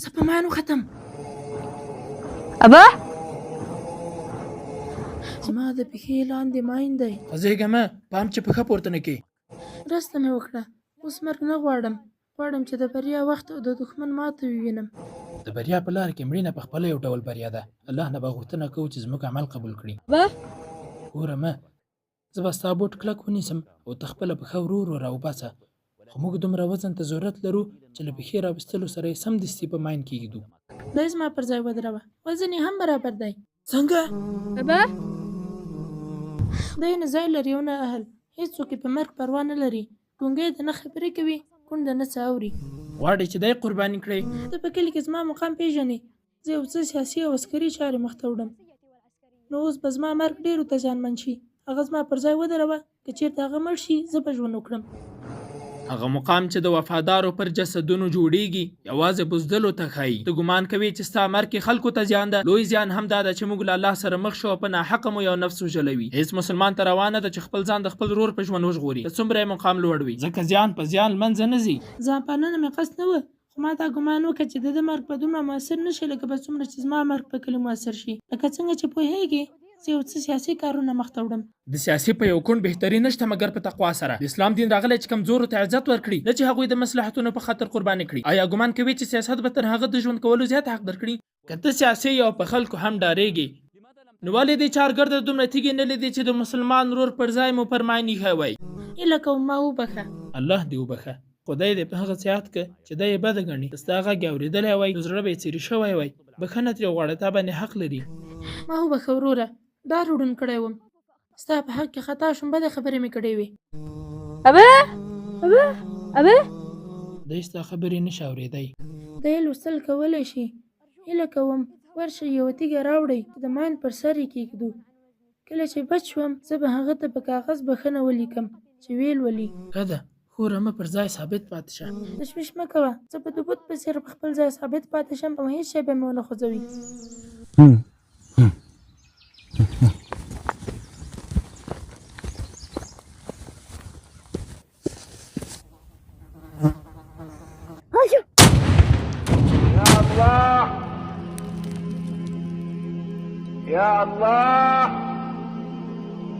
زه په ماین وختم. ابا! زما د پښې لاندې ماین دی. خوځېږه مه، پام چې پښه پورته نه کړې. مرسته مې وکړه، اوس مرګ نه غواړم، غواړم چې د بریا وخت او د دښمن ماته ووینم. د بریا په لاره کې مړینه په خپله یو ډول بریا ده. الله نه به غوښتنه کوو چې زموږ عمل قبول کړي. ابا! ګوره مه، زه به ستا بوټ کلک ونیسم او ته خپله پښه ورو ورو راوباسه، خو موږ دومره وزن ته ضرورت لرو چې له پښې راویستلو سره یې سمدستي په ماین کې ږدو. دی زما پر ځای ودروه، وزن یې هم برابر دی. څنګه؟ ابا! دی نه ځای لري او نه اهل، هېڅوک یې په مرګ پروا نه لري، ګونګی د نه خبرې کوي، کوڼ د نه څه اوري. غواړې چې دی قرباني کړې؟ ته په کلي کې زما مقام پېژنې، زه یو څه سیاسي او عسکري چارې مخته وړم، نو اوس به زما مرګ ډېرو ته زیانمن شي، هغه زما پر ځای ودروه، که چېرته هغه مړ شي، زه به ژوند وکړم. هغه مقام چې د وفادارو پر جسدونو جوړېږي، یوازې بزدلو ته ښايي. ته ګومان کوې چې ستا مرګ کې خلکو ته زیان ده؟ لوی زیان همدا ده چې موږ له الله سره مخ شو او په ناحقه مو یو نفس وژلی وي. هېڅ مسلمان ته روا نه ده چې خپل ځان د خپل ورور په ژوند وژغوري، که څومره یې مقام لوړ وي. ځکه زیان په زیان لمنځه نه ځي. ځان پالنه مې قصد نه وه، خو ما دا ګومان وکړ چې د ده مرګ به دومره موثر نه شي لکه به څومره چې زما مرګ په کلي موثر شي. لکه څنګه چې پوهېږې زه یو څه سیاسي کارونه مخته وړم. د سیاسي په یو کونډ بهتري نشته مګر په تقوا سره. د اسلام دین راغلی چې کمزورو ته عزت ورکړي نه چې هغوی د مصلحتونو په خاطر قرباني کړي. ایا ګومان کوې چې سیاست به تر هغه د ژوند کولو زیات حق درکړي؟ که ته سیاسي یې او په خلکو هم ډارېږې نو ولې دې چارګرده دومره تیږې نه لیدې چې د مسلمان ورور پر ځای مو پر ماین ایښی وای؟ هیله کوم ما وبښه. الله دې وبښه. خدای دې په هغه څه یاد که چې دی یې بده ګڼي. که ستا غږ یې اورېدلی وای نو زړه به یې څیري شوی وای. بښنه ترې وغواړه تا باندې حق لري. ما وبښه وروره ډار ړوند کړی وم. ستا په حق کې خطا شوم بدې خبرې مې کړې وې. ابه! ابه! ابه! دی ستا خبرې نه شي اورېدی. دی لوستل کولی شي. هیله کوم ورشئ یوه تیږه راوړئ چې د ماین پر سر یې کېږدو. کله چې بچ شوم زه به هغه ته په کاغذ بښنه ولیکم چې ویې لولي. ښه ده، ښه رمه پر ځای ثابت پاتې شه. تشویش مه کوه، زه به د بت په څېر په خپل ځای ثابت پاتې شم او هېڅ شی به مې ونه خوځوي.